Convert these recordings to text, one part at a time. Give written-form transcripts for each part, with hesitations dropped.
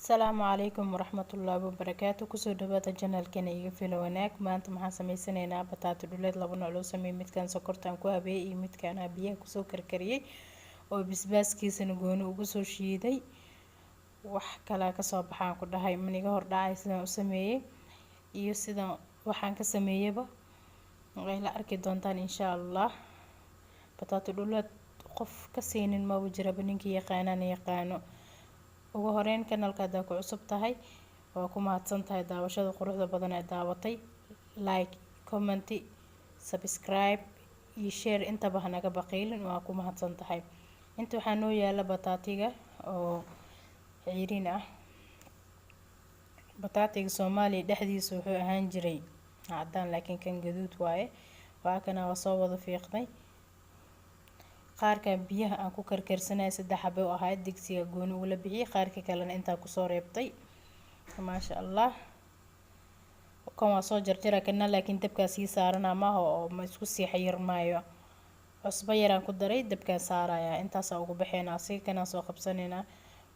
Asalaamu calaykum waraxmatullaahi wabarakaatu. Kusoo dhawaada janalkeena Iga Filo Wanaag. Maanta maxaan sameysanaynaa? Bataati dhuleed laba nooc loo sameeyey: midkaan sokortaan ku habeeyey iyo midkaan aan biyaha kusoo karkariyey oo bisbaaskiisana gooni ugu soo shiiday. Wax kalaa kasoo baxaan ku dhahay, maniga hordhacay sidaan u sameeyey iyo sidaan waxaan ka sameeyaba way la arki doontaan, insha Allah. Bataati dhuleed qof ka siinin maba jiraba, ninkii yaqaanana yaqaano. Ugu horeyn, kanalka haddaa ku cusub tahay, waa ku mahadsan tahay daawashada quruxda badan ee daawatay. Like, comment, subscribe iyo share intaba hanaga baqiilin, waa ku mahadsan tahay. Inta waxaa noo yaala bataatiga oo ciirin ah. Bataatiga Soomaaliya dhexdiisa wuxuu ahaan jiray cadaan, laakiin kan gaduud waaye. Waa kana, waa soo wada fiiqday. Qaarka biyaha aan ku karkarsanaya saddex xabo u ahayd, digsiga gooni ugula bixiyey, qaarka kalena intaa kusoo reebtay. Maasha Allah, kan waa soo jarjara kana, laakiin dabkaa sii saarana maaha oo ma isku sii xayirmaayo. Cusbo yaraan ku daray, dabkaan saaraya, intaasaa ugu baxeena. Asiga kanaan soo qabsanaynaa.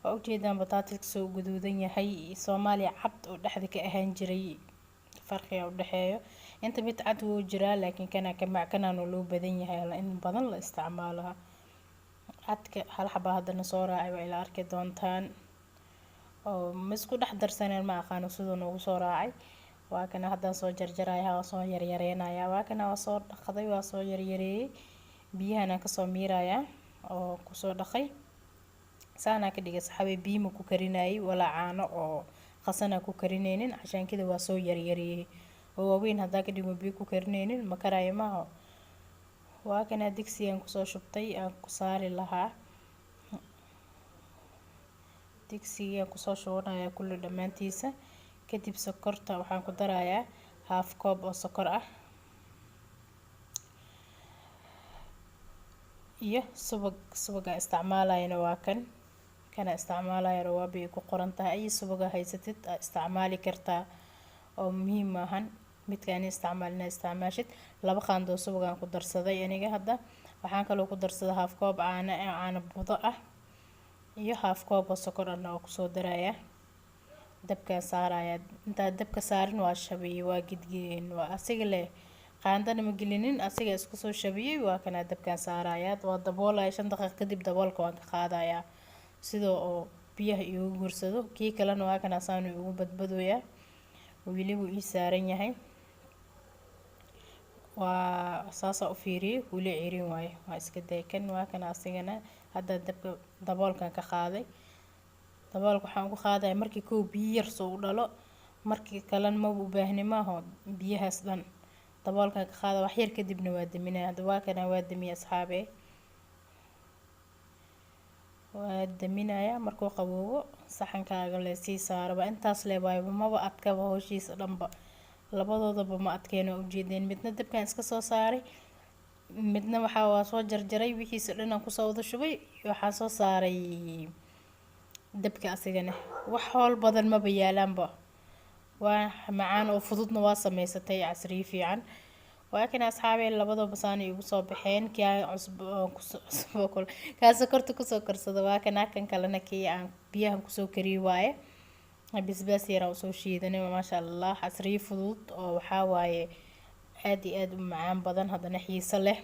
Waa ujeedaan bataatiska soo guduudan yahay. Soomaaliya cad oo dhexda ka ahaan jiray, farqiga udhexeeyo inta mid cad wuu jiraa, laakiin kana kamac kanaanu loo badan yahay in badan la isticmaalaha. Cadka hal xabaa haddana soo raacay, waa ila arki doontaan oo ma isku dhex darsaneen, ma aqaano siduu noogu soo raacay. Waa kana, haddaan soo jarjaraya, waa soo yaryareynaya. Waa kana, waa soo dhaqday, waa soo yaryareeyey, biyahana kasoo miiraya oo kusoo dhaqay. Saanaa ka dhigay, saxaabay. Biyo ma ku karinayay walaa caano oo qasanaa ku karineynin. Cashaankida waa soo yaryareeyey oo waaweyn haddaa ka dhigo, biyo ku karineynin, ma karaayo maaha. Waa kana, digsigan kusoo shubtay aan ku saari lahaa. Digsiga kusoo shubanaya kulli dhammaantiisa. Kadib sokorta waxaan ku darayaa half koob oo sokor ah iyo subag. Subaga isticmaalayana waa kan, kana isticmaalaya Rawaabi ay ku qoran tahay. Ay subaga haysatid aa isticmaali kartaa oo muhiim maahan midka ani isticmaal inaa isticmaashid. 2 qaando subagaan ku darsaday aniga. Hadda waxaan kaloo ku darsaday half koob caano, caano budo ah, iyo half koob oo sokor ahna oo kusoo daraya. Dabkaan saaraya. Intaa dabka saarin waa shabiyey, waa gidgeen, waa asiga leh. Qaandana ma gelinin, asiga isku soo shabiyey. Waa kanaa, dabkaan saaraya, waa daboolaya. 5 daqiiq kadib daboolka waan ka qaadayaa sidoo oo biyaha iigu guursado. Kii kalena waa kanaa, saanu igu badbadoyaa, weli wuu ii saaran yahay. Waa saasaa u fiiriyey, weli cirin waaye, waa iska day. Kan waa kana, asigana hadda dabka daboolkan ka qaaday. Daboolka waxaan ugu qaadaya markii kow biyo yar soo u dhalo, markii kalena maba u baahni maaho biyahaas dhan. Daboolkan ka qaada wax yar kadibna waa daminaya. Hadda waa kana, waa damiyay, asxaabe, waa daminaya. Markuu qaboobo, saxankaaga le sii saaraba. Intaas le waayba, maba adkaba howshiisa dhanba, labadoodaba ma adkeyn. Waa ujeedeen, midna dabkan iska soo saaray, midna waxaa waa soo jarjaray, wixiisa dhan aan kusoo wada shubay, waxaan soo saaray dabka. Asigana wax howl badan maba yaalaanba, waa macaan oo fududna waa sameysatay, casriyo fiican. Waa kana, asxaabey, labadaba saana igu soo baxeen. Kii aan cusbo cusbo kul kaa sokorta kusoo karsada waa kana, kan kalena kii aan biyahan kusoo kariyey waaye, bisbaas yar aan usoo shiidanay. Maasha Allah, casriyo fudud oo waxaa waaye aad iyo aad u macaan badan, haddana xiiso leh.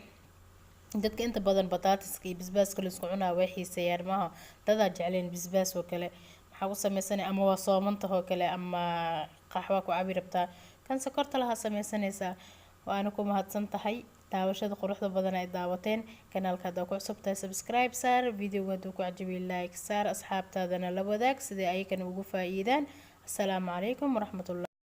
Dadka inta badan bataatiska iyo bisbaaska la isku cunaa way xiiseeyaan maaha. Dadaa jecleen bisbaas oo kale maxaa ku sameysanay, ama waa soomantahoo kale, ama qaxwa ku cabi rabtaa, kan sokorta lahaa sameysanaysaa. Waana ku mahadsan tahay daawashada quruxda badan ay daawateen. Kanaalka haddaa ku cusub tahay, subscribe saar. Videoga hadduu ku cajabiyo, like saar, asxaabtaadana la wadaag sidai ayakana ugu faa-iidaan. Asalaamu calaykum waraxmatullahi.